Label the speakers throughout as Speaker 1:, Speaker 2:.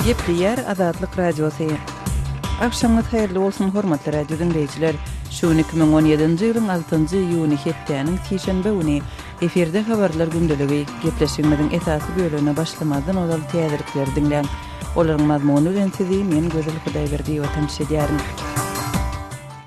Speaker 1: Gepleýär Azatlyk Radiosy. Agşamyňyz haýyrly bolsun, hormatly radio diňleýjiler! Şu gün 2017-nji ýylyň altynjy iýuny hepdäniň sişenbe güni. Efirde Habarlar gündeligi. Gepleşigimiziň esasy bölegine başlamazdan ozal täzelikleri diňläň. Olaryň mazmuny bilen sizi men Gözel Hudaýberdiýewa tanyş edýärin.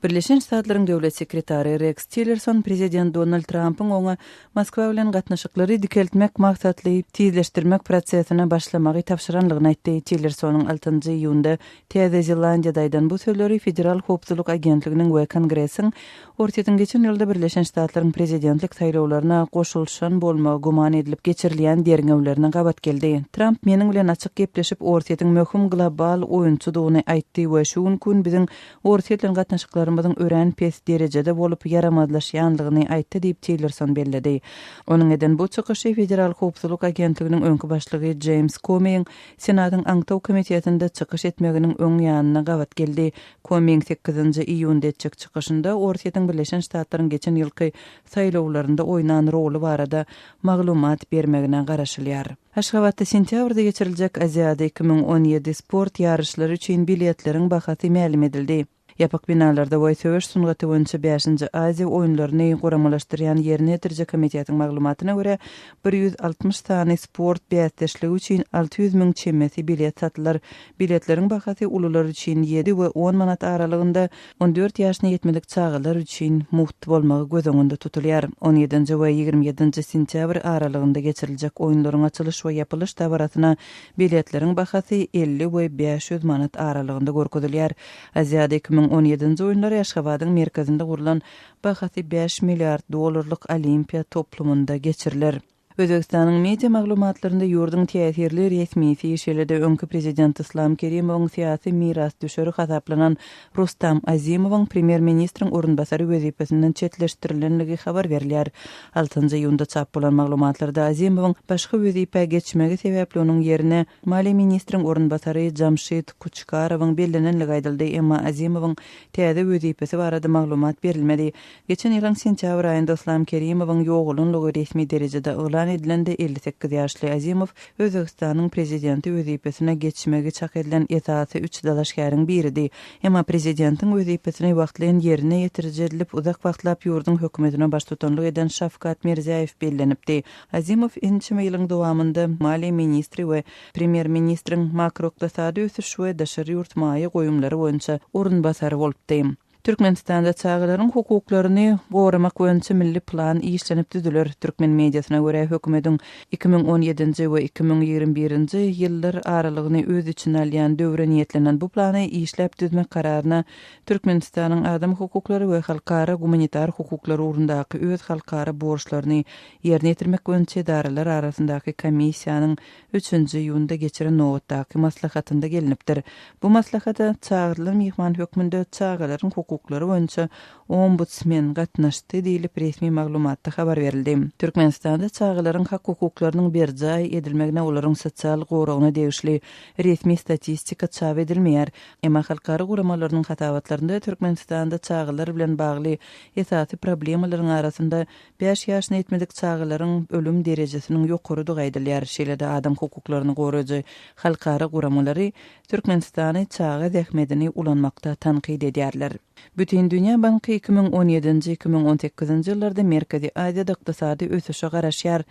Speaker 1: Birleşen Ştatlaryň Döwlet sekretary Reks Tillerson prezident Donald Trampyň oňa Moskwa bilen gatnaşyklary dikeltmek maksatly tizleşdirmek prosesine başlamagy tabşyranlygyny aýtdy. Tillersonyň altynjy iýunda Täze Zelandiýada aýdan bu sözleri Federal howpsuzlyk agentliginiň we Kongresiň Orsýetiň geçen ýylda Birleşen Ştatlaryň prezidentlik saýlawlaryna goşulyşan bolmagy güman edilip geçirilýän derňewlerine gabat geldi. Tramp meniň bilen açyk gepleşip, Orsýetiň möhüm global oýunçydygyny aýtdy we şu günki gün biziň Orsýet bilen gatnaşyklarymyzyň örän pes derejede bolup, ýaramazlaşýanlygyny aýtdy diýip, Tillerson belledi. Onuň eden bu çykyşy Federal howpsuzlyk agentliginiň öňki başlygy Jeýms Komiýiň Senatyň Aňtaw komitetinde çykyş etmeginiň öň ýanyna gabat geldi. Komiň sekizinji iýunda etjek çykyşynda Orsýetiň Birleşen Ştatlaryň geçen ýylky saýlawlarynda oýnan roly barada maglumat bermegine garaşylýar. Aşgabatda sentýabrda geçiriljek Aziada 2017 sport ýaryşlary üçin biletleriň bahasy mälim edildi. Ýapyk binalarda we söweş sungaty boýunça bäşinji Aziýa oýunlaryny guramalaşdyrýan ýerine ýetiriji komitetiň maglumatyna görä, 160 sany sport bäsdeşligi üçin 600 müň çemesi bilet satylar. Biletleriň bahasy ulular üçin ýedi we on manat aralygynda, on dört ýaşyna ýetmedik çagalar üçin mugt bolmagy göz öňünde tutulýar. On ýedinji we 27 nji sentýabr aralygynda geçiriljek oýunlaryň açylyş we ýapylyş dabarasyna biletleriň bahasy 50 we 500 manat aralygynda görkezilýär. Aziada 2017-nji oýunlary Aşgabadyň merkezinde gurlan bahasy bäş milliard dollarlyk Olimpiýa toplumynda geçiriler. Özbegistanyň media maglumatlarynda ýurduň täsirli resmisi, şeýle-de öňki prezident Yslam Kerimowyň syýasy mirasdüşeri hasaplanan Rustam Azimowyň premýer-ministriň orunbasary wezipesinden çetleşdirilenligi habar berilýär. Altynjy iýunda çap bolan maglumatlarda Azimowyň başga wezipä geçmegi sebäpli onuň ýerine maliýe ministriň orunbasary Jamşid Kuçkarowyň bellenenligi aýdyldy, emma Azimowyň täze wezipesi barada maglumat berilmedi. Geçen ýylyň sentýabr aýynda Yslam Kerimowyň ýogalanlygy resmi derejede yglan edilende 58 ýaşly Azimow Özbegistanyň prezidenti wezipesine geçmegi çak edilen esasy üç dalaşgäriň biridi. Emma prezidentiň wezipesini wagtlaýyn ýerine ýetiriji edilip uzak wagtlap ýurduň hökümetine baştutanlyk eden Şawkat Mirziýaýew bellenipdi. Azimow ençeme ýylyň dowamynda maliýe ministri we premýer-ministriň makroykdysady ösüş we daşary ýurt maýa goýumlary boýunça orunbasary bolupdy. Türkmenistanda çagalaryň hukuklaryny goramak boýunça milli plan işlenip düzüler. Türkmen mediasyna görä, hökümetiň 2017-nji we 2021-nji ýyllar aralygyny öz içine alýan döwre niýetlenen bu plany işläp düzmek kararyna Türkmenistanyň adam hukuklary we halkara gumanitar hukuklary ugrundaky öz halkara borçlaryny ýerine ýetirmek boýunça edaralar arasyndaky komissiýanyň üçünji iýunda geçiren nobatdaky maslahatynda gelnipdir. Bu maslahata çagyrylan myhman hökmünde çagalaryň hukuklary boýunça ombudsmen gatnaşdy diýlip, resmi maglumatda habar berildi. Türkmenistanda çagalaryň hak-hukuklarynyň berjaý edilmegine, olaryň sosial goragyna degişli resmi statistika çap edilmeýär. Emma halkara guramalarynyň hasabatlarynda Türkmenistanda çagalar bilen bagly esasy problemalaryň arasynda Bäş ýaşyna ýetmedik çagalaryň ölüm derejesiniň ýokarydygy aýdylýar. Şeýle-de adam hukuklaryny goraýjy halkara guramalary Türkmenistany çaga zähmedini ulanmakda tankyt edýärler. Bütindünýä banky 2017-nji, 2018-nji ýyllarda Merkezi Aziýada ykdysady ösüşe garaşýar.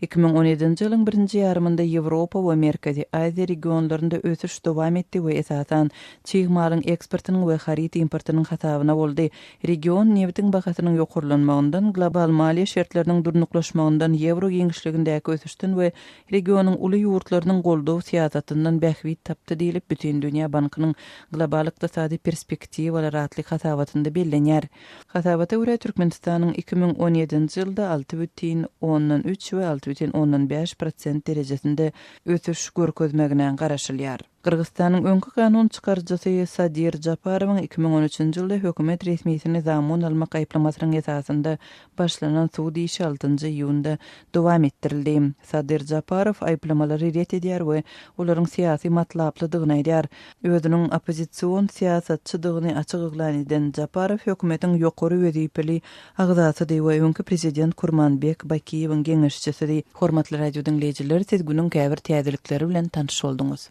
Speaker 1: 2017-nji ýylyň birinji ýarymynda Ýewropa we Merkezi Aziýa regionlarynda ösüş dowam etdi we esasan çig malyň eksportynyň we haryt importynyň hasabyna boldy. Region nebitiň bahasynyň ýokarlanmagyndan, global maliýe şertleriniň durnuklaşmagyndan, ýewro giňişligindäki ösüşden we regionyň uly ýurtlarynyň goldaw syýasatyndan bähbit tapdy diýlip, Bütindünýä bankynyň Global ykdysady perspektiwalar atly hasabatynda bellenýär. Hasabata görä, Türkmenistanyň 2017-nji ýylda 6,3 we 6,5 prosent derejesinde ösüş görkezmegine garaşylýar. Gyrgyzystanyň öňki kanun çykaryjysy Sadyr Japarowyň 2013-nji ýylda hökümet resmisini zamun almak aýyplamasynyň esasynda başlanan sud işi altynjy iýunda dowam etdirildi. Sadyr Japarow aýyplamalary ret edýär we olaryň syýasy matlaplydygyny aýdýar. Özüniň oppozision syýasatçydygyny açyk yglan eden Japarow hökümetiň ýokary wezipeli agzasydy we öňki prezident Kurmanbek Bakiýewiň geňeşçisidi. Hormatly radio diňleýjiler, siz günüň käbir täzelikleri bilen tanyş bolduňyz.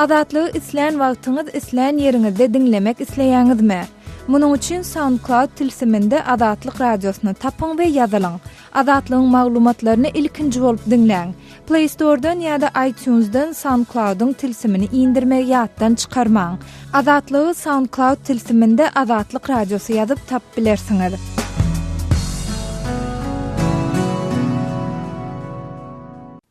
Speaker 2: Azatlygy islän wagtyňyz, islän ýeriňizde diňlemek isleýäňizmi? Munuň üçin SoundCloud tilsiminde Azatlyk Radiosyny tapyň we ýazylyň. Azatlygyň maglumatlaryny ilkinji bolup diňläň. Play Store-dan ýa-da iTunes-dan SoundCloud-yň tilsimini indirmegi ýatdan çykarmaň. Azatlygy SoundCloud tilsiminde Azatlyk Radiosy ýazyp tapyp bilersiňiz.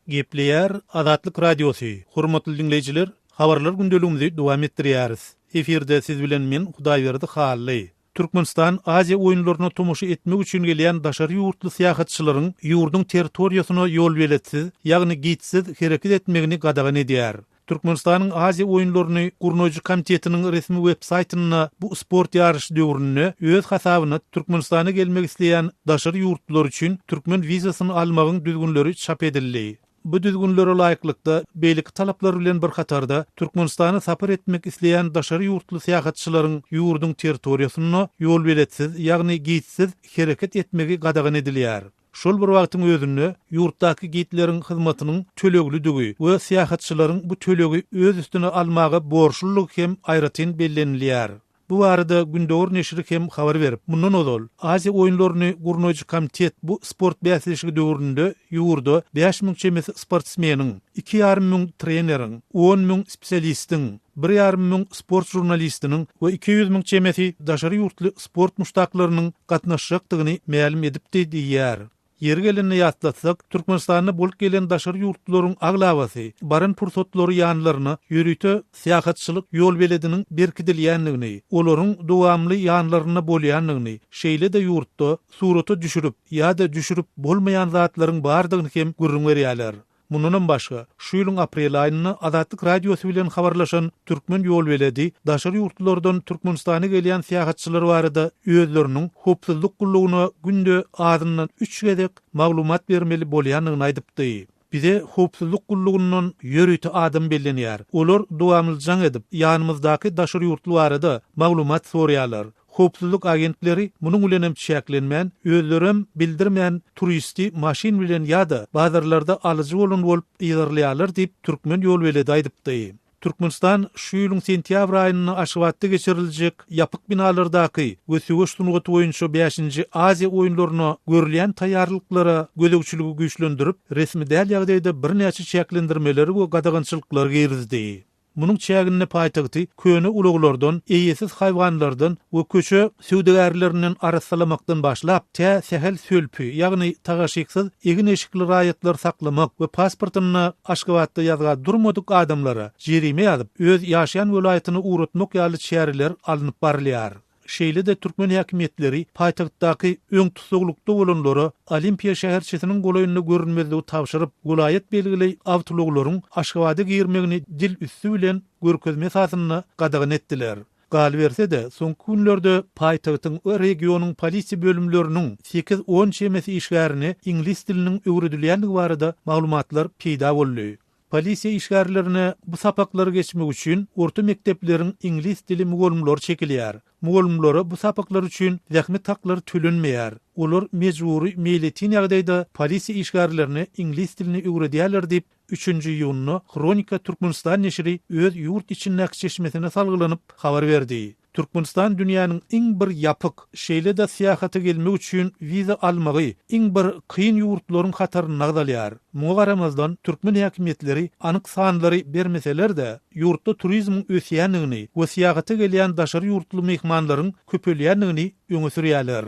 Speaker 3: Gepleýär Azatlyk Radiosy, Hormatly diňleýjiler, Habarlar gündeligimizi dowam etdirýäris. Efirde siz bilen men Hudaýberdi Hally. Türkmenistan Aziýa oýunlaryna tomaşa etmek üçin gelýän daşary ýurtly syýahatçylaryň ýurduň territoriýasyna ýolbeledsiz, ýagny gidsiz hereket etmegini gadagan edýär. Türkmenistanyň Aziýa oýunlaryny gurnaýjy komitetiniň resmi web saýtynda bu sport ýaryşy döwründe öz hasabyna Türkmenistana gelmek isleýän daşary ýurtlular üçin türkmen wizasyny almagyň düzgünleri çap edildi. Bu düzgünlere laýyklykda, beýleki talaplar bilen bir hatarda, Türkmenistana sapar etmek isleýän daşary ýurtly syýahatçylaryň ýurduň territoriýasynda ýolbeletsiz, ýagny gidsiz hereket etmegi gadagan edilýär. Şol bir wagtyň özünde, ýurtdaky gidleriň hyzmatynyň töleglidigi we syýahatçylaryň bu tölegi öz üstüne almaga borçlulygy hem aýratyn bellenilýär. Bu barada Gündogar neşiri hem habar berip, mundan ozal, Aziýa oýunlaryny gurnaýjy komitet bu sport bäsleşigi döwründe ýurda 5000 çemesi sportsmeniň, iki ýarym müň treneriň, 10 müň spesialistiň, bir ýarym müň sport žurnalistiniň we 200 müň çemesi daşary ýurtly sport muşdaklarynyň gatnaşjakdygyny mälim edipdi diýýär. Ýeri gelende ýatlatsak, Türkmenistanda bolup gelen daşary ýurtlularyň aglabasy baran pursatlary ýanlaryna ýörite syýahatçylyk ýolbelediniň berkidilýändigini, olaryň dowamly ýanlarynda bolýandygyny, şeýle-de ýurtda surata düşürip ýa-da düşürip bolmaýan zatlaryň bardygyny hem gürrüň berýärler. Mundanam başga, şu ýylyň aprel aýynda Azatlyk Radiosy bilen habarlaşan türkmen ýolbeledi daşary ýurtlulardan Türkmenistana gelýän syýahatçylar barada özleriniň howpsuzlyk gullugyna günde azyndan üç gezek maglumat bermeli bolýandygyny aýdypdy. Bize howpsuzlyk gullugyndan ýörite adam bellenýär. Olar dowamly jaň edip, ýanymyzdaky daşary ýurtly barada maglumat soraýarlar. Howpsuzlyk agentleri munuň bilenem çäklenmän, özlerem bildirmän turisti maşyn bilen ýa-da bazarlarda alyjy bolan bolup yzarlaýarlar diýip, türkmen ýolbeledi aýdypdy. Türkmenistan şu ýylyň sentýabr aýynda Aşgabatda geçiriljek ýapyk binalardaky we söweş sungaty boýunça bäşinji Aziýa oýunlaryna görülýän taýýarlyklara gözegçiligi güýçlendirip, resmi däl ýagdaýda birnäçe çäklendirmeleri we gadagançylyklary girizdi. Munuň çäginde paýtagty köne ulaglardan, eýesiz haýwanlardan we köçe söwdagärlerinden arassalamakdan başlap, tä sähel sölpi, ýagny tagaşyksyz egin-eşikli raýatlary saklamak we pasportynda Aşgabatda ýazga durmadyk adamlara jerime ýazyp, öz ýaşaýan welaýatyna ugratmak ýaly çäreler alnyp barylýar. Şeýle-de türkmen häkimiýetleri paýtagtdaky öň tussaglykda bolanlara Olimpiýa şäherçesiniň golaýynda görünmezligi tabşyryp, welaýat belgili awtoulaglaryň Aşgabada girmegini dil üsti bilen görkezme esasynda gadagan etdiler. Galyberse-de, soňky günlerde paýtagtyň we regionyň polisiýa bölümleriniň sekiz-on çemesi işgärine iňlis diliniň öwredilýändigi barada maglumatlar peýda boldy. Polisiýa işgärlerine bu sapaklary geçmek üçin orta mekdepleriň iňlis dili mugallymlary çekilýär. Mugallymlara bu sapaklar üçin zähmet haklary tölenmeýär. Olar mejbury meýletin ýagdaýda polisiýa işgärlerine iňlis dilini öwredýärler diýip, üçünji iýunda Hronika Türkmenistan neşiri öz ýurt içindäki çeşmesine salgylanyp habar berdi. Türkmenistan dünýäniň iň bir ýapyk, şeýle-de syýahata gelmek üçin wiza almagy iň bir kyn ýurtlaryň hatarynda agzalýar. Muňa garamazdan, türkmen häkimiýetleri anyk sanlary bermeseler-de, ýurtda turizmiň ösýändigini we syýahata gelýän daşary ýurtly myhmanlaryň köpelýändigini öňe sürýärler.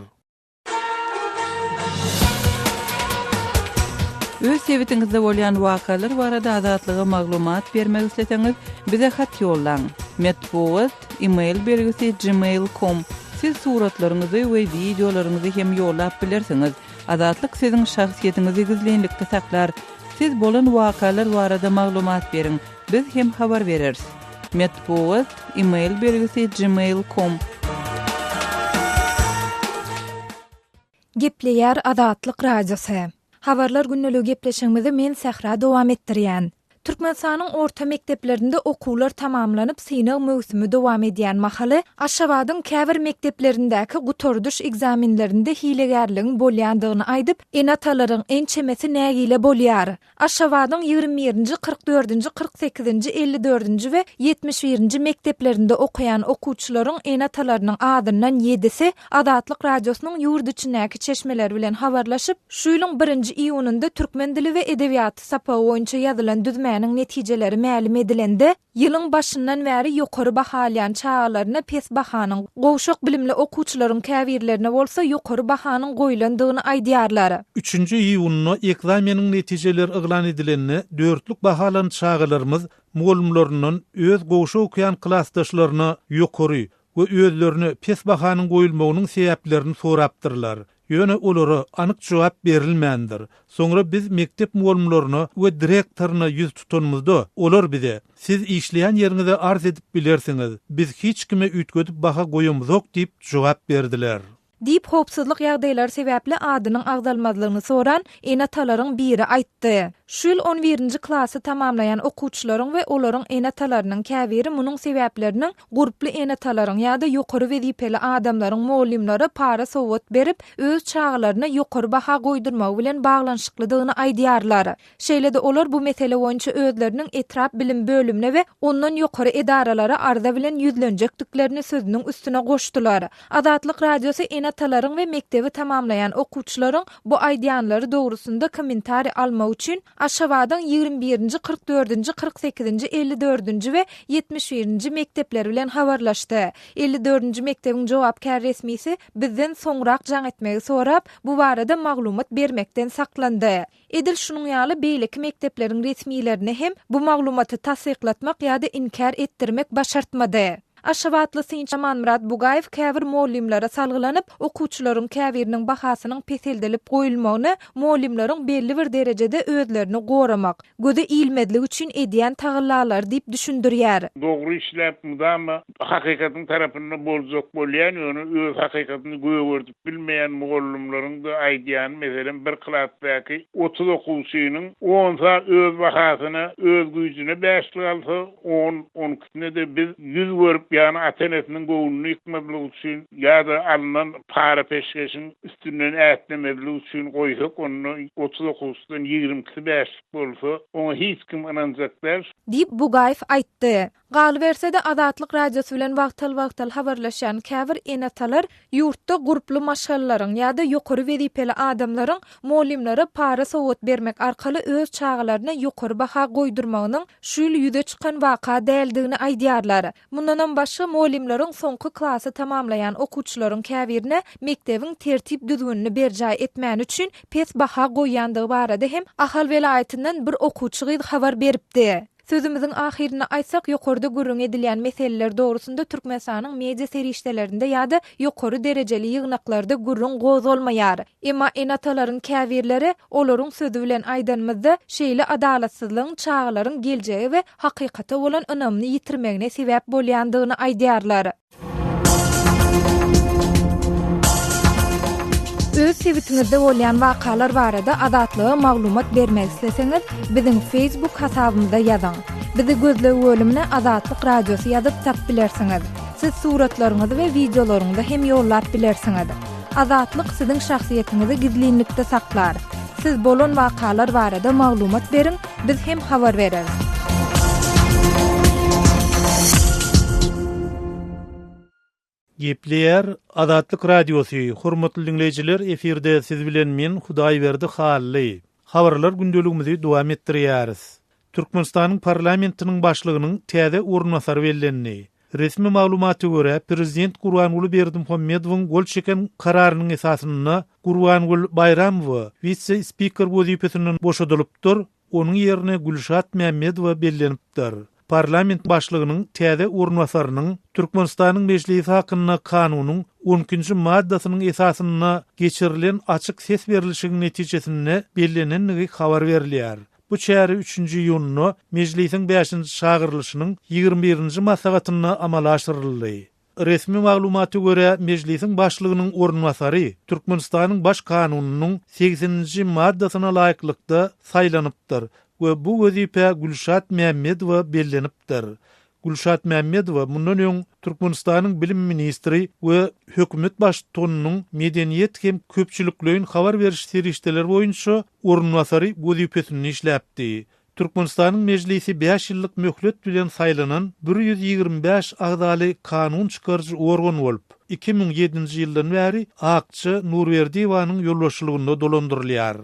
Speaker 1: Öz sebitiňizde bolýan wakalar barada Azatlyga maglumat bermek isleseňiz, bize hat ýollaň. Metbugat, e-mail belgisi gmail com. Siz suratlaryňyzy we wideolaryňyzy hem ýollap bilersiňiz. Azatlyk siziň şahsyýetiňizi gizlinlikde saklar. Siz bolan wakalar barada maglumat beriň, biz hem habar bereris. Metbugat, e-mail belgisi gmail com.
Speaker 2: Gepleýär Azatlyk Radiosy. Habarlar gündeligi gepleşigimizi men Sähra dowam etdirýän. Türkmenistanyň orta mekdeplerinde okuwlar tamamlanyp, synag möwsümi dowam edýän mahaly, Aşgabadyň käbir mekdeplerindäki gutardyş ekzamenlerinde hilegärligiň bolýandygyny aýdyp, ene-atalaryň ençemesi nägile bolýar. Aşgabadyň ýigrimi birinji, 40 dördünji, 48-nji, 54-nji we 71-nji mekdeplerinde okaýan okuwçylaryň ene-atalarynyň azyndan ýedisi Azatlyk Radiosynyň ýurt içindäki çeşmeleri bilen habarlaşyp, şu ýylyň birinji iýunynda türkmen dili we edebiýaty sapagy boýunça ýazylan düzmäniň netijeleri mälim edilende, ýylyň başyndan bäri ýokary baha alýan çagalaryna pes bahanyň, gowşak bilimli okuwçylaryň käbirlerine bolsa ýokary bahanyň goýlandygyny aýdýarlar.
Speaker 3: Üçünji iýunda ekzameniň netijeleri yglan edilende dörtlük baha alan çagalarymyz mugallymlaryndan öz gowşak okaýan klasdaşlaryna ýokary we özlerine pes bahanyň goýulmagynyň sebäplerini sorapdyrlar. Ýöne olara anyk jogap berilmändir. Soňra biz mekdep mugallymlaryna we direktoryna ýüz tutanymyzda, olar bize, Siz işleýän ýeriňize arz edip bilersiňiz, biz hiç kime üýtgedip baha goýamyzok diýip jogap berdiler.
Speaker 2: Diýip, howpsuzlyk ýagdaýlary sebäpli adynyň agzalmazlygyny soran ene-atalaryň biri aýtdy. Şu ýyl on birinji klasy tamamlaýan okuwçylaryň we olaryň ene-atalarynyň käbiri munuň sebäpleriniň gurply ene-atalaryň ýa-da ýokary wezipeli adamlaryň mugallymlara para-sowgat berip, öz çagalaryna ýokary baha goýdurmagy bilen baglanyşyklydygyny aýdýarlar. Şeýle-de olar bu mesele boýunça özleriniň etrap bilim bölümine we ondan ýokary edaralara arza bilen ýüzlenjekdiklerini sözüniň üstüne goşdular. Azatlyk Radiosy ene-atalaryň we mekdebi tamamlaýan okuwçylaryň bu aýdýanlary dogrusynda kommentariý almak üçin Aşgabadyň 21-nji, 44-nji, 48-nji, 54-nji we 71-nji mekdepleri bilen habarlaşdy. 54-nji mekdebiň jogapkär resmisi bizden soňrak jaň etmegi sorap, bu barada maglumat bermekden saklandy. Edil şunuň ýaly beýleki mekdepleriň resmilerine hem bu maglumaty tassyklatmak ýa-da inkär etdirmek başartmady. Aşgabatly synçy Amanmyrat Bugaýew käbir mugallymlara salgylanyp, okuwçylaryň käbiriniň bahasynyň peseldilip goýulmagyny mugallymlaryň belli bir derejede özlerini goramak, göze ilmezlik üçin edýän tagallalary diýip düşündirýär.
Speaker 4: Dogry işläp mydama hakykatyň tarapynda boljak bolýan, ýöne öz hakykatyny gögerdip bilmeýän mugallymlaryň-da aýdýany, meselem, bir klasdaky 30 okuwçynyň onsa öz bahasyna, öz güýjüne bäşlik alsa, on, on ikisine-de biz ýüz görüp, ýagny ata-enesiniň göwnüni ýykmazlyk üçin ýa-da alnan para-peşgeşiň üstünden ätlemezlik üçin goýsak, onda 30 okuwçydan ýigrimi ikisi bäşlik bolsa, oňa hiç kim ynanjak däl.
Speaker 2: Diýip, Bugaýew aýtdy. Galyberse-de, Azatlyk Radiosy bilen wagtal-wagtal habarlaşýan käbir ene-atalar ýurtda gurply maşgalalaryň ýa-da ýokary wezipeli adamlaryň mugallymlara para-sowgat bermek arkaly öz çagalaryna ýokary baha goýdurmagynyň şu ýyl ýüze çykan waka däldigini aýdýarlar. Mundanam başga, mugallymlaryň soňky klasy tamamlaýan okuwçylaryň käbirine mekdebiň tertip-düzgünini berjaý etmäni üçin pes baha goýýandygy barada hem Ahal welaýatyndan bir okuwçy gyz habar beripdi. Sözümiziň ahyrynda aýtsak, ýokarda gürrüňi edilýän meseleler dogrusynda Türkmenistanyň media serişdelerinde ýa-da ýokary derejeli ýygnaklarda gürrüň gozgalmaýar. Emma ene-atalaryň käbirleri, olaryň sözi bilen aýdanymyzda, şeýle adalatsyzlygyň çagalaryň geljege we hakykata bolan ynamyny ýitirmegine sebäp bolýandygyny aýdýarlar. Öz sebitiňizde bolýan wakalar barada Azatlyga maglumat bermek isleseňiz, biziň Facebook hasabymyza ýazyň. Bizi gözleg bölümine Azatlyk Radiosy ýazyp tap bilersiňiz. Siz suratlaryňyzy we wideolaryňyzy hem ýollap bilersiňiz. Azatlyk siziň şahsyýetiňizi gizlinlikde saklar. Siz bolan wakalar barada maglumat beriň, biz hem habar bereris.
Speaker 3: Gepleýär Azatlyk Radiosy, Hormatly diňleýjiler, efirde siz bilen men Hudaýberdi Hally. Habarlar gündeligimizi dowam etdirýäris. Türkmenistanyň parlamentiniň başlygynyň täze orunbasary bellendi. Resmi maglumata görä, prezident Gurbanguly Berdimuhamedowyň gol çeken kararynyň esasynda Gurbangül Baýramowa wise-spiker wezipesinden boşadylypdyr, onuň ýerine Gülşat Mämmedowa bellenipdir. Parlament başlygynyň täze orunbasarynyň Türkmenistanyň Mejlisi hakynda Kanunyň on ikinji maddasynyň esasynda geçirilen açyk ses berlişigiň netijesinde bellenendigi habar berilýär. Bu çäre üçünji iýunda Mejlisiň bäşinji çagyrylyşynyň 21-nji maslahatynda amala aşyryldy. Resmi maglumata görä, Mejlisiň Başlygynyň orunbasary Türkmenistanyň Baş Kanunynyň segseninji maddasyna laýyklykda saýlanypdyr. we bu wezipä Gülşat Mämmedowa bellenipdir. Gülşat Mämmedowa mundan öň Türkmenistanyň bilim ministri we hökümet baştutanynyň medeniýet hem köpçülikleýin habar beriş serişdeleri boýunça orunbasary wezipesinde işläpdi. Türkmenistanyň Mejlisi bäş ýyllyk möhlet bilen saýlanan 125 agzaly kanun çykaryjy organ bolup, 2007-nji ýyldan bäri Akja Nurberdiýewanyň ýolbaşçylygynda dolandyrylýar.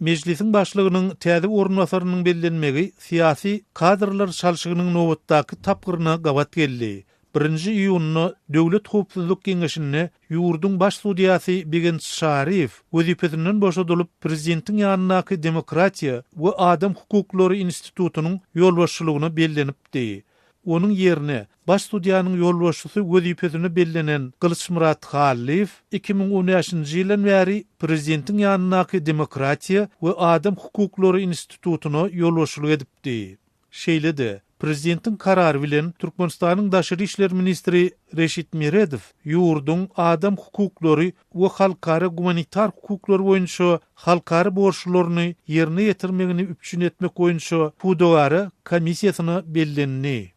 Speaker 3: Mejlisiň başlygynyň täze orunbasarynyň bellenmegi syýasy kadrlar çalşygynyň nobatdaky tapgyryna gabat geldi. Birinji iýunda Döwlet howpsuzlyk geňeşinde ýurduň baş sudýasy Begenç Çaryýew wezipesinden boşadylyp, prezidentiň ýanyndaky Demokratiýa we adam hukuklary institutynyň ýolbaşçylygyna bellenipdi. Onuň ýerine baş sudýanyň ýolbaşçysy wezipesine bellenen Gylyçmyrat Hallyýew 2015-nji ýyldan bäri prezidentiň ýanyndaky Demokratiýa we adam hukuklary institutyna ýolbaşçylyk edipdi. Şeýle-de, prezidentiň karary bilen Türkmenistanyň daşary işler ministri Reşit Meredow ýurduň adam hukuklary we halkara gumanitar hukuklary boýunça halkara borçlularyny ýerine ýetirmegini üpjün etmek boýunça pudagara komissiýasyna bellendi.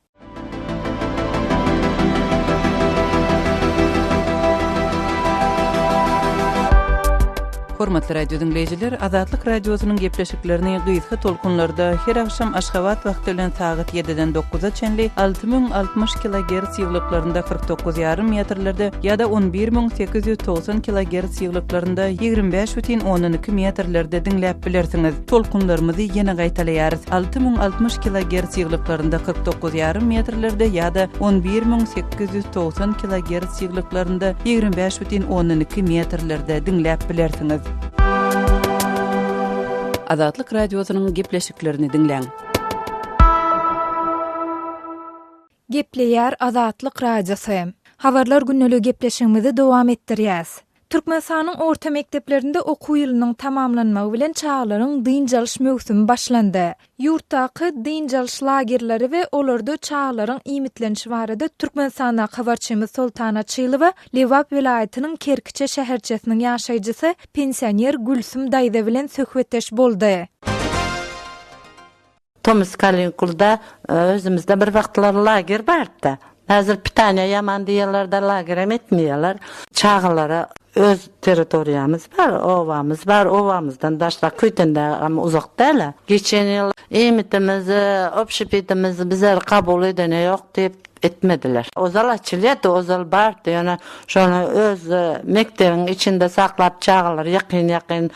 Speaker 1: Hormatly radio diňleýjiler, Azatlyk Radiosynyň gepleşiklerini gysga tolkunlarda her agşam Aşgabat wagty bilen sagat ýediden dokuza çenli 6060 kilogerts ýyglyklarynda 49 ýarym metrlerde ýa-da 11890 kilogerts ýyglyklarynda 25 bütin ondan iki metrlerde diňläp bilersiňiz. Tolkunlarymyzy ýene gaýtalaýarys, 6060 kilogerts ýyglyklarynda 49 ýarym metrlerde ýa-da 11890 kilogerts ýyglyklarynda 25 bütin ondan iki metrlerde diňläp bilersiňiz. Azatlyk Radiosynyň gepleşiklerini diňläň.
Speaker 2: Gepleýär Azatlyk Radiosy. Habarlar gündeligi gepleşigimizi dowam etdirýäs. Türkmenistanyň orta mekdeplerinde okuw ýylynyň tamamlanmagy bilen çagalaryň dynç alyş möwsümi başlandy. Ýurtdaky dynç alyş lagerleri we olarda çagalaryň iýmitlenişi barada Türkmenistandaky habarçymyz Soltan Açylowa Lebap welaýatynyň Kerkiçe şäherçesiniň ýaşaýjysy, pensioner Gülsüm daýza bilen söhbetdeş boldy.
Speaker 5: Tomus kanikulda özümizde bir wagtlar lager bardy. Häzir pitaniýa ýaman diýýärler-de lagerem etmeýärler. Çagalara öz territoriýamyz bar, obamyz bar, obamyzdan daşrak Köýtendagam uzak däl-ä. Geçen ýyl iýmitimizi, obşepitimizi bizleri kabul edene ýok diýip etmediler. Ozal açylýardy, ozal bardy, ýöne şony öz mekdebiň içinde saklap çagalar ýakyn-ýakyn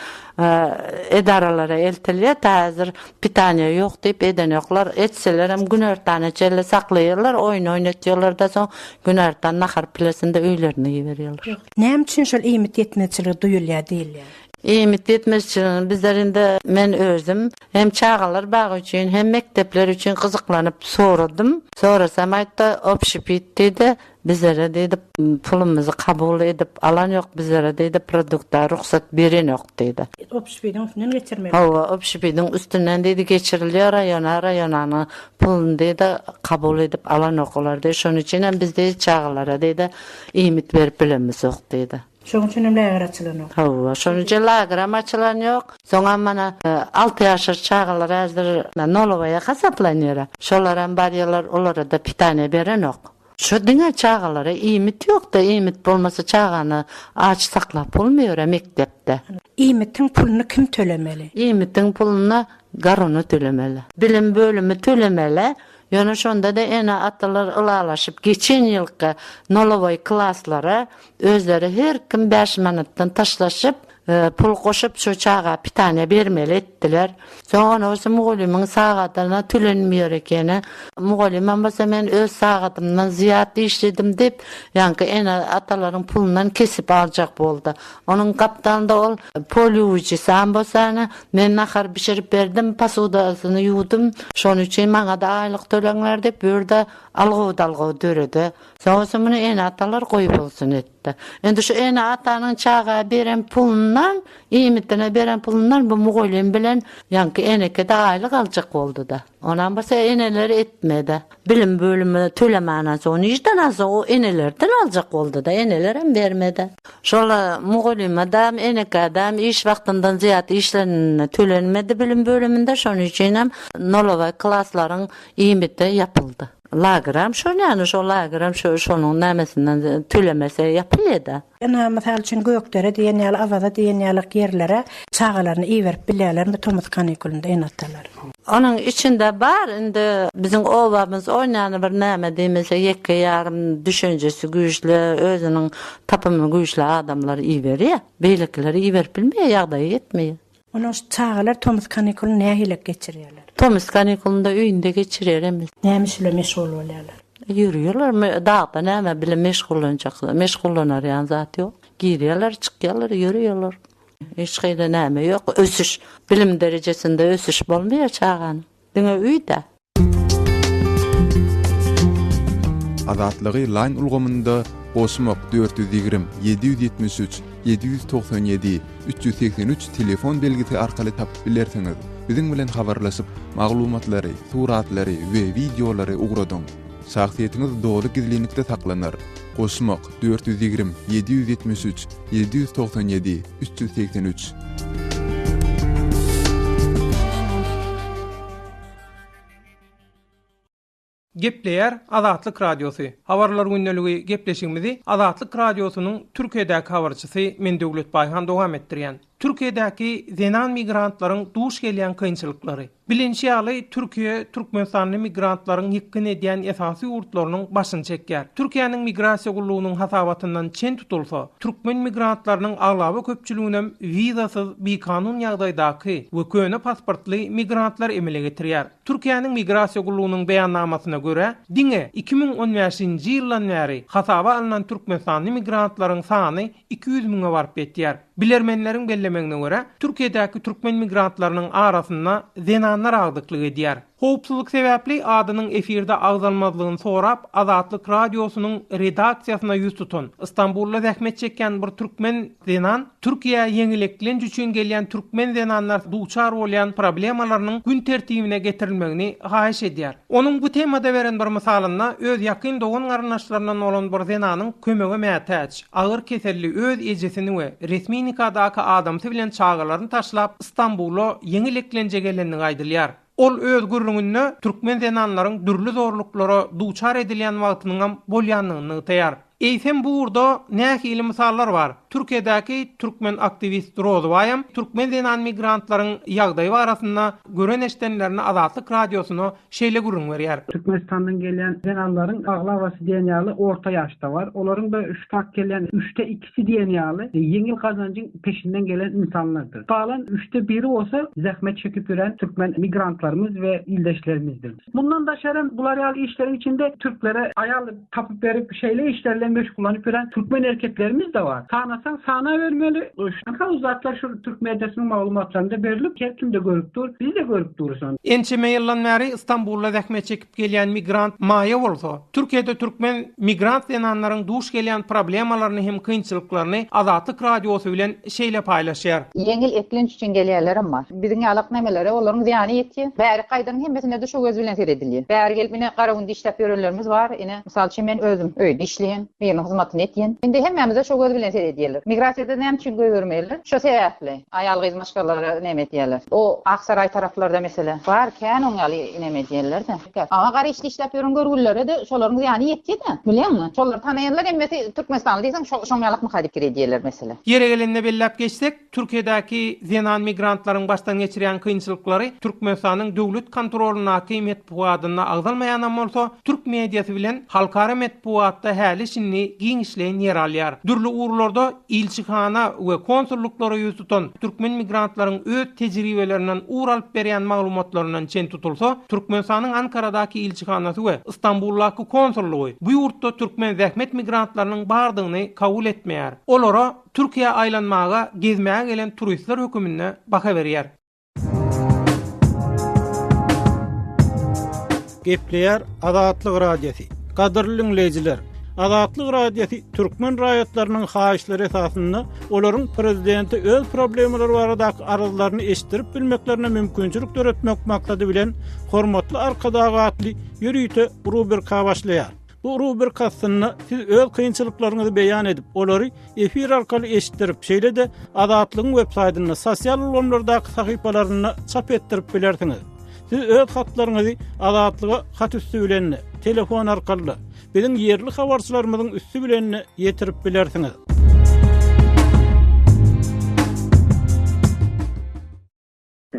Speaker 5: edaralara eltilýär. Häzir pitaniýa ýok diýip edenoklar. Etselerem günortana çenli saklaýarlar, oýun oýnatýarlar-da soň günortan nahar pilesinde öýlerine iberýärler.
Speaker 6: Näme üçin şol iýmit ýetmezçiligi duýulýar diýilýär?
Speaker 5: Iýmit ýetmezçiligini bizler indi men özüm hem çagalar bagy üçin hem mekdepler üçin gyzyklanyp soradym. Sorasam aýtdy, obşepit diýdi. Bizlere diýdi, pulumyzy kabul edip alan ýok, bizlere diýdi, produkta rugsat berenok diýdi.
Speaker 6: Obşpidiň üstünden geçirmeli.
Speaker 5: Hawa, obşpidiň üstünden diýdi, geçirilýär raýona, raýonanyň puluny diýdi, kabul edip alanok olar diýdi. Şonuň üçin hem biz diýdi, çagalara diýdi, iýmit berip bilemizok diýdi.
Speaker 6: Şonuň üçin hem lager açylanok.
Speaker 5: Hawa, şonuň üçin lagerem açylan ýok. Soňam mana alty ýaşar çagalar häzir nolowaýa hasaplanýar. Şolaram barýarlar, olara-da pitaniýa berenok. Şu diňe çagalara iýmit ýokda iýmit bolmasa çagany aç saklap bolmaýara mekdepde.
Speaker 6: Iýmitiň puluny kim tölemeli?
Speaker 5: Iýmitiň puluny garona tölemeli. Bilim bölümi tölemeli. Ýöne şonda-da ene-atalar ylalaşyp geçen ýylky nolowoý klaslara özleri her kim bäş manatdan taşlaşyp Pul goşup şu çaga pitaniýa bermeli etdiler. Soň ony bolsa mugallymyň sagadyna tölenmeýär ekeni. Mugallymam bolsa men öz sagadymdan zyýat işledim diýip, ýaňky ene-atalaryň pulundan kesip aljak boldy. Onuň gapdalynda ol pol ýuwujysam bolsa ene, men nahar bişirip berdim, posudasyny ýuwdum, şonuň üçin maňa-da aýlyk töleňler diýip, bu ýerde algow-dalgow döredi. Soň bolsa muny ene-atalar goýbolsun etdi. etdi. Indi şu ene-atanyň çaga beren pulundan, iýmitine beren pulundan bu mugallym bilen ýaňky eneke-de aýlyk aljak boldy-da. Onam bolsa eneler etmedi. Bilim bölümi tölemänden soň nirden alsa o enelerden aljak boldy-da, enelerem bermedi. Şol mugallyma-dam, enekä-dam iş wagtyndan zyýat işlenende tölenmedi bilim bölüminde, şonuň üçinem nolowaý klaslaryň iýmiti ýapyldy. Lagerem şol ýaly, şol lagerem şo şonuň nämesinden tölemese ýapylýada.
Speaker 6: Ynha, mysal üçin, Gökdere diýen ýaly, Awaza diýen ýalyk ýerlere çagalaryny iberip bilýärlermi tomus kanikulynda ene-atalar?
Speaker 5: Onuň içinde bar, indi biziň obamyz oýnany bir näme diýmese ýeke ýarym düşünjesi güýçli, özüniň tapymy güýçli adamlar iberýär. Beýlekileri iberip bilmeýär, ýagdaýy ýetmeýär.
Speaker 6: Onuň çagalar tomus kanikulyny nähilek geçirýärler?
Speaker 5: Tomus kanikulynda öýünde geçirýär hemmesi.
Speaker 6: Näme iş bilen meşgul bolýarlar?
Speaker 5: Ýörýärler, dagda näme bilen meşgullanjak, meşgullanar ýaly zat ýok. Girýärler, çykýarlar, ýörýärler. Hiç hili näme ýok, ösüş, bilim derejesinde ösüş bolmaýar çaganyň. Diňe öýde.
Speaker 7: Azatlygy Line ulgamynda goşmak 420 773 797 383 telefon belgisi arkaly tapyp bilersiňiz. Biziň bilen habarlaşyp, maglumatlary, suratlary we wideolary ugradyň. Şahsyýetiňiz doly gizlinlikde saklanar. Goşmak 420 773 797 383.
Speaker 8: Gepleýär Azatlyk Radiosy. Habarlar gündeligi gepleşigimizi Azatlyk Radiosynyň Türkiýedäki habarçysy men Döwlet Baýhan dowam etdirýän. Türkiýedäki zenan migrantlaryň duş gelýän kynçylyklary. Bilinşi ýaly, Türkiýe türkmenistanly migrantlaryň ýykgyn edýän esasy ýurtlarynyň başyny çekýär. Türkiýäniň Migrasiýa gullugynyň hasabatyndan çen tutulsa, türkmen migrantlarynyň aglaba köpçüliginem wizasyz bikanun ýagdaýdaky we köne pasportly migrantlar emele getirýär. Türkiýäniň Migrasiýa gullugynyň beýannamasyna görä, diňe 2015-nji ýyldan bäri hasaba alnan türkmenistanly migrantlaryň sany 200 müňe baryp ýetýär. Bilermenleriň bellemegine görä, Türkiýedäki türkmen migrantlarynyň arasynda zenanlar agdyklyk edýär. Howpsuzlyk sebäpli adynyň efirde agzalmazlygyny sorap, Azatlyk Radiosynyň redaksiýasyna ýüz tutan, Stambulda zähmet çekýän bir türkmen zenan Türkiýä ýeňil eklenç üçin gelýän türkmen zenanlar duçar bolýan problemalarynyň gün tertibine getirilmegini haýyş edýär. Onuň bu temada beren bir mysalynda öz ýakyn dogan-garyndaşlaryndan bolan bir zenanyň kömege mätäç, agyr keselli öz ejesini we resmi nikadaky adamsy bilen çagalaryny taşlap, Stambula ýeňil eklenje gelendigi aýdylýar. Ol öz gürrüňinde türkmen zenanlaryň dürli zorluklara duçar edilýän wagtynyňam bolýandygyny nygtaýar. Eýsem bu ugurda nähili mysallar bar? Türkiýedäki türkmen aktiwist Rozybaýam türkmen zenan migrantlaryň ýagdaýy barasynda gören-eşdenlerini Azatlyk Radiosyna şeýle gürrüň berýär.
Speaker 9: Türkmenistandan gelýän zenanlaryň aglabasy diýen ýaly orta ýaşda bar. Olaryň-da şu tak gelýän üçde ikisi diýen ýaly ýeňil gazanjyň peşinden gelen ynsanlardyr. Galan üçde biri bolsa zähmet çekip ýören türkmen migrantlarymyz we ildeşlerimizdir. Mundan daşarym bular ýaly işleriň içinde türklere aýal tapyp berip, şeýle işler bilen meşgullanyp ýören türkmen erkeklerimiz-de bar. Sanasaň sanabermeli. Şuňka bu zatlar şu türk mediasynyň maglumatlarynda berlip, her kim-de görüp dur, biz-de görüp durus ony.
Speaker 8: Ençeme ýyldan bäri Stambulda zähmet çekip gelýän migrant Maýa bolsa, Türkiýede türkmen migrant zenanlaryň duş gelýän problemalaryny hem kynçylyklaryny Azatlyk Radiosy bilen şeýle paýlaşýar.
Speaker 10: Ýeňil eklenç üçin gelýänlerem bar. Biziň ýalak nemelere olaryň zyýany ýetýär. Bäri gaýdanyň hemmesine-de şo göz bilen seredilýär. Bäri gelip ine gara günde işläp ýörenlerimiz bar. Ine, mysal üçin men özüm öýde işleýän, biriniň hyzmatyny etýän. Indi hemmämize şo göz bilen seredýärler. Migrasiýada näme üçin goýbermeýärler? Şo sebäpli. Aýal-gyz maşgalalara neme edýärler. O Aksaraý taraplarda mesele bar, kän oň ýaly neme edýärler-de. Aňa gara işde işläp ýören görgülilere-de şolaryň zyýany ýetýär-de. Bilýäňmi? Şolary tanaýanlar hemmesi türkmenistanly diýseň şoň ýalakmyka diýip pikir edýärler mesele.
Speaker 8: Ýeri gelende belläp geçsek, Türkiýedäki zenan migrantlaryň başdan geçirýän kynçylyklary Türkmenistanyň döwlet kontrolyndaky metbugadynda agzalmaýanam bolsa, türk mediasy bilen halkara metbugatda häli-şindi giňişleýin ýer alýar. Dürli ugurlarda ilçihana we konsullyklara ýüz tutan türkmen migrantlaryň öz tejribelerinden ugur alyp berýän maglumatlaryndan çen tutulsa, Türkmenistanyň Ankaradaky ilçihanasy we Stambuldaky konsullygy bu ýurtda türkmen zähmet migrantlarynyň bardygyny kabul etmeýär. Olara Türkiýä aýlanmaga, gezmäge gelen turistler höküminde baha berýär.
Speaker 11: Gepleýär Azatlyk Radiosy. Gadyrly diňleýjiler! Azatlyk Radiosy türkmen raýatlarynyň haýyşlary esasynda olaryň prezidente öz problemalary baradaky arzlaryny eşitdirip bilmeklerine mümkinçilik döretmek maksady bilen Hormatly Arkadag atly ýörite rubrika başlaýar. Bu rubrika astynda siz öz kynçylyklaryňyzy beýan edip, olary efir arkaly eşitdirip, şeýle-de Azatlygyň web saýtynda, sosial ulgamlardaky sahypalarynda çap etdirip bilersiňiz. Siz öz hatlaryňyzy Azatlyga hat üsti bilen-de, telefon arkaly-da, biziň ýerli habarçylarymyzyň üsti bilen-de ýetirip bilersiňiz.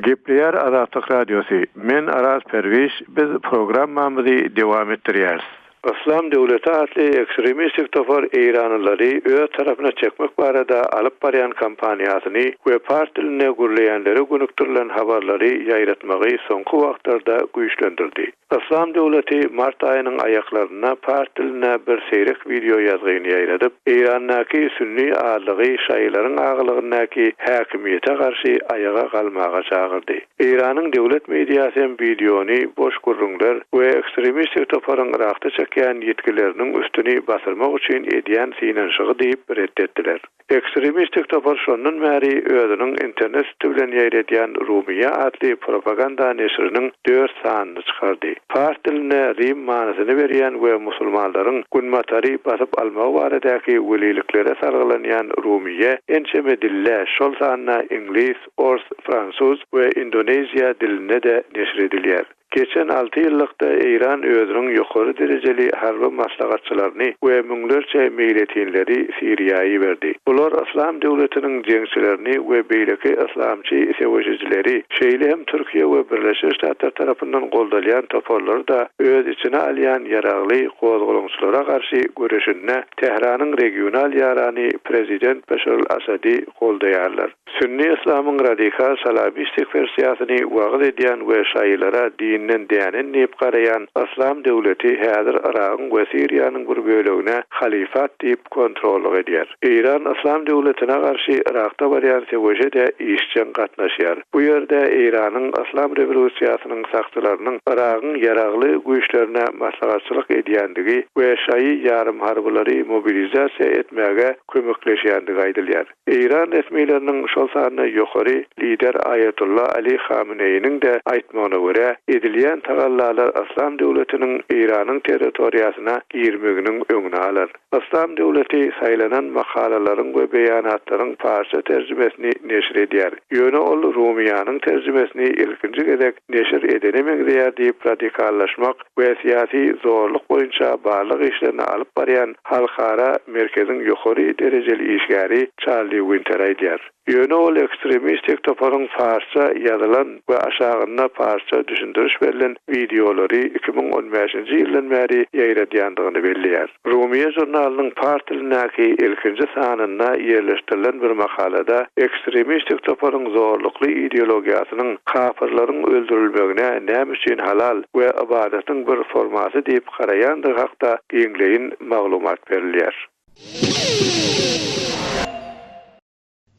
Speaker 12: Gepleýär Azatlyk Radiosy, Men Araz Perwiş, biz programmamyzy dowam etdirýäris. Yslam döwleti atly ekstremistik topar eýranlylary öz tarapyna çekmek barada alyp barýan kampaniýasyny we pars dilinde gürleýänlere gönükdirilen habarlary ýaýratmagy soňky wagtlarda güýçlendirdi. Yslam döwleti mart aýynyň aýaklarynda pars dilinde bir seýrek wideo ýazgyny ýaýradyp, Eýrandaky sünni azlygy şaýylaryň agylygyndaky häkimiýete garşy aýaga galmaga çagyrdy. Eýranyň döwlet mediasy hem wideony boş gürrüňler we ekstremistik toparyň Yrakda çekýän ýitgileriniň üstüni basyrmak üçin edýän synanyşygy diýip ret etdiler. Ekstremistik topar şondan bäri özüniň internet üsti bilen ýaýradýan Rumiýa atly propaganda neşiriniň dört sanyny çykardy. Pars dilinde Rim manysyny berýän we musulmanlaryň Günbatary basyp almagy baradaky weliliklere salgylanýan Rumiýe ençeme dilde, şol sanda iňlis, ors, fransuz we indoneziýa dilinde-de neşir edilýär. Geçen alty ýyllykda Eýran özüniň ýokary derejeli harby maslahatçylaryny we müňlerçe meýletinleri Siriýa iberdi. Bular Yslam döwletiniň jeňçilerini we beýleki yslamçy söweşijileri, şeýle hem Türkiýe we Birleşen Ştatlar tarapyndan goldalýan toparlary-da öz içine alýan ýaragly gozgalaňçylara garşy göreşinde Tähranyň regional ýarany prezident Beşar al-Assady goldaýarlar. Sünni yslamyň radikal salabistik wersiýasyny wagyz edýän we şaýylara dinden dänen diýip garaýan Yslam döwleti häzir Yragyň we Siriýanyň bir bölegine halyfat diýip kontrollyk edýär. Eýran Yslam döwletine garşy Yrakda barýan söweşe-de işjeň gatnaşýar. Bu ýerde Eýranyň Yslam rewolýusiýasynyň sakçylarynyň Yragyň ýaragly güýçlerine maslahatçylyk edýändigi we şaýy ýarymharbylary mobilizasiýa etmäge kömekleşýändigi aýdylýar. Eýran resmileriniň, şol sanda ýokary lider Aýatolla Ali Hameneýiniň-de aýtmagyna görä, edilýän tagallalar Yslam döwletiniň Eýranyň territoriýasyna girmeginiň öňüni alar. Yslam döwleti saýlanan makalalaryň we beýanatlaryň parsça terjimesini neşir edýär. Ýöne ol Rumiýanyň terjimesini ilkinji gezek neşir edene meňzeýär diýip radikallaşmak we syýasy zorluk boýunça barlag işlerini alyp barýan Halkara merkeziň ýokary derejeli işgäri Çarli Winter aýdýar. Ýöne ol ekstremistik toparyň parsça ýazylan we aşagynda parsça düşündiriş berlen wideolary 2015-nji ýyldan bäri ýaýradýandygyny belleýär. Rumiýe žurnalynyň pars dilindäki ilkinji sanynda ýerleşdirilen bir makalada ekstremistik toparyň zorlukly ideologiýasynyň kapyrlaryň öldürilmegine näme üçin halal we ybadatyň bir formasy diýip garaýandygy hakda giňleýin maglumat berilýär.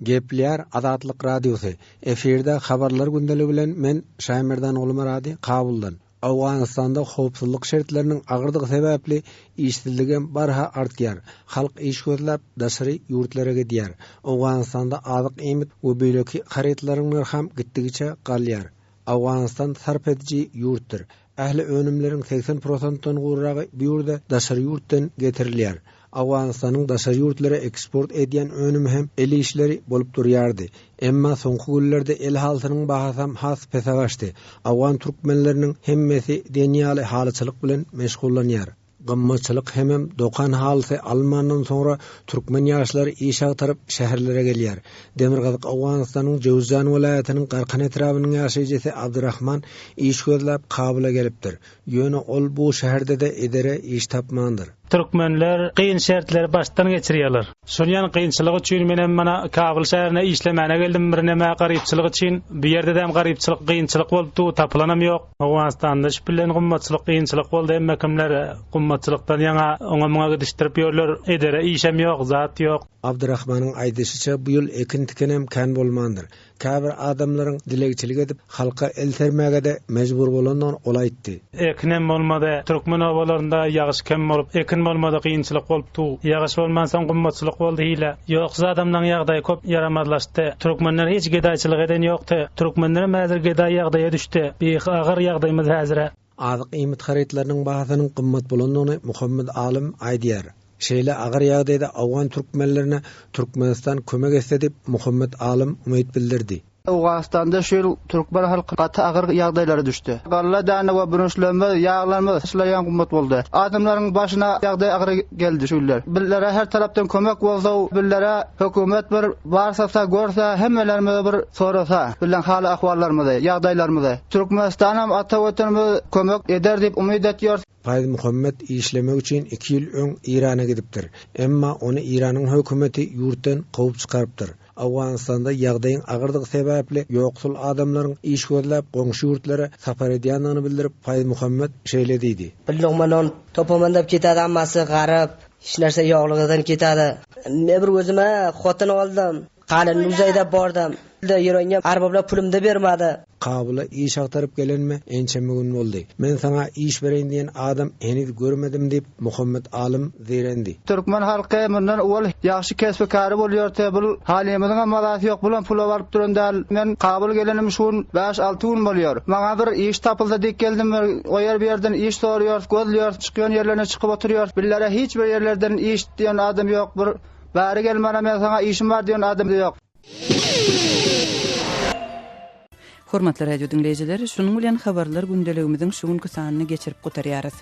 Speaker 13: Gepleýär Azatlyk Radiosy, Efirde Habarlar gündeligi bilen men Şaýmerdan Gulmyrady Kabuldan. Owganystanda howpsuzlyk şertleriniň agyrdygy sebäpli işsizligem barha artýar. Halk iş gözläp daşary ýurtlara gidýär. Owganystanda azyk-iýmit we beýleki harytlaryň nyrham gitdigiçe galýar. Owganystan sarp ediji ýurtdyr. Ähli önümleriň 80 prosentden gowragy bu ýurda daşary ýurtdan getirilýär. Owganystanyň daşary ýurtlara eksport edýän önümi hem el işleri bolup durýardy. Emma soňky günlerde el halysynyň bahasam has pese gaçdy. Owgan türkmenleriniň hemmesi diýen ýaly halyçylyk bilen meşgullanýar. Gymmatçylyk hemem dokan halysy alynmandan soňra türkmen ýaşlary iş agtaryp şäherlere gelýär. Demirgazyk Owganystanyň Jöwüzjan welaýatynyň Garkan etrabynyň ýaşaýjysy Abdyrahman iş gözläp Kabula gelipdir. Ýöne ol bu şäherde-de edere iş tapmandyr.
Speaker 14: Türkmenler kyn şertleri başdan geçirýärler. Şonýan kynçylyk üçin menem mana Kabul şäherine işlemäne geldim birneme garypçylyk üçin. Bu ýerdedem garypçylyk kynçylyk bolup dur tapylanam ýok. Owganystanda şu bilen gymmatçylyk kynçylyk boldy hemme kimler gymmatçylykdan ýaňa oňa muňa gidişdirip ýörler edere işem ýok zat ýok.
Speaker 13: Abdyrahmanyň aýdyşyça bu ýyl ekin-tikinem kän bolmandyr. Käbir adamlaryň dilegçilik edip, halka el sermäge-de mejbur bolandygyny ol aýtdy.
Speaker 14: Ekinem bolmady. Türkmen obalarynda ýagyş kem bolup, ekin bolmady, kynçylyk bolupdy. Ýagyş bolmansoň gymmatçylyk boldy hile. Ýoksuz adamlaň ýagdaýy köp ýaramazlaşdy. Türkmenler hiç gedaýçylyk eden ýokdy. Türkmenlerem häzir gedaý ýagdaýa düşdi. Bihi agyr ýagdaýymyz häzire.
Speaker 13: Azyk-iýmit harytlarynyň bahasynyň gymmat bolandygyny Muhammet Alym aýdýar. Şeýle agyr ýagdaýda owgan türkmenlerine Türkmenistan kömek etse diýip, Muhammet Alym umyt bildirdi.
Speaker 15: Owganystanda şu ýyl türkmen halky gaty agyr ýagdaýlara düşdi. Galla däne we bürünçlerimiz, ýaglarymyz şular gymmat boldy. Adamlaryň başyna ýagdaý agyr geldi şu ýyllar. Bizlere her tarapdan kömek bolsa, bizlere hökümet bir barsasa, görse, hemmelerimizi bir sorasa, bizleň hal-ahwallarymyzy, ýagdaýlarymyzy. Türkmenistanam ata Watanymyz kömek eder diýip umyt etýäris.
Speaker 13: Paýzmuhammet işlemek üçin iki ýyl öň Eýrana gidipdir. Emma ony Eýranyň hökümeti ýurtdan kowup çykarypdyr. Owganystanda ýagdaýyň agyrdygy sebäpli ýoksul adamlaryň iş gözläp goňşy ýurtlara sapar edýändigini bildirip, Paýzmuhammet şeýle diýdi.
Speaker 16: Bir lugma non topaman dep ketadi hammasi garyp, hech narsa yo'qligidan ketadi. Men bir o'zim-a xotin oldim. Qalin uzay deb bordim. Ýörengen arboblar pulumda bermadi.
Speaker 13: Kabula iş agtaryp gelenime ençeme gün boldy. Men saňa iş bereýin diýen adam heniz görmedim diýip, Muhammet Alym zeýrendi.
Speaker 15: Türkmen halky mundan owal ýagşy kesbi-käri bolýardy. Bul halymyzyňam mazasy ýok, bulam pula baryp duran däl. Men Kabul gelenim şu gün bäş-alty gün bolýar. Maňa bir iş tapylsa diýip geldim. Bir o ýer bu ýerden iş soraýarys, gözleýäris, çykýan ýerlerine çykyp oturýarys. Billere hiç bir ýerlerden iş diýen adam ýok. Bir Bäri gel mana men saňa işim bar diýen adam ýok.
Speaker 1: Hormatly radio diňleýjiler, şunuň bilen habarlar gündeligimiziň şu günki sanyny geçirip gutarýarys.